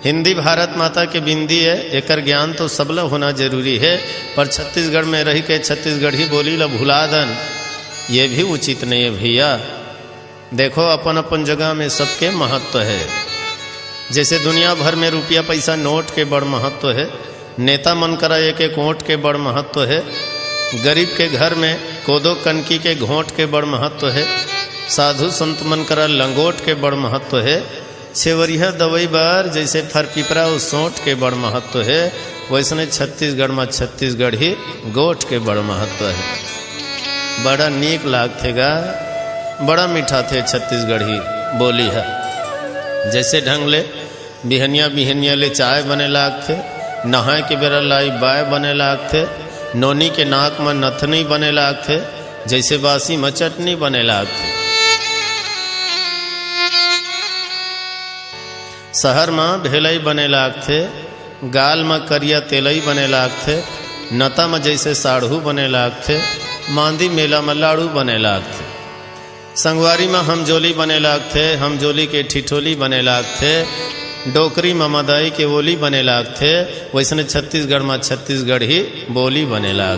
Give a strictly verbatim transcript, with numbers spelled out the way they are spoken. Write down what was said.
हिंदी भारत माता के बिंदी है, एकर ज्ञान तो सबला होना जरूरी है, पर छत्तीसगढ़ में रहि के छत्तीसगढ़ी बोली ला भुला दन, ये भी उचित नहीं है भैया। देखो, अपन अपन जगह में सबके महत्व है। जैसे दुनिया भर में रुपया पैसा नोट के बड़ महत्व है, नेता मन करा एक एक वोट के बड़ महत्व है, गरीब के घर में कोदो कनकी के घोंट के बड़ महत्व है, साधु संत मन करा लंगोट के बड़ महत्व है, छेवरिया दवई बर जैसे फर पिपरा अउ सोंठ के बड़ महत्व हे, वैसने छत्तीसगढ़ म छत्तीसगढ़ी गोठ के बड़ महत्व हे। बड़ा नीक लागथे गा, बड़ा मिठाथे छत्तीसगढ़ी बोली ह। जैसे ढंग ले बिहनिया बिहनिया ले चाय बने लागथे, नहाय के बेरा लाई बाय बने लागथे, नोनी के नाक म नथनी बने लागथे, जैसे बासी म चटनी बने लागथे। शहर म भेलई बने लागथे, गाल म करिया तेलई बने लागथे, नता म जैसे साढ़ू बने लागथे, मांदी मेला म लाड़ू बने लागथे। संगवारी म हमजोली बने लागथे, हमजोली के ठिठोली बने लागथे, डोकरी म मदाई के ओली बने लागथे, वैसने छत्तीसगढ़ म छत्तीसगढ़ी बोली बने लागथे।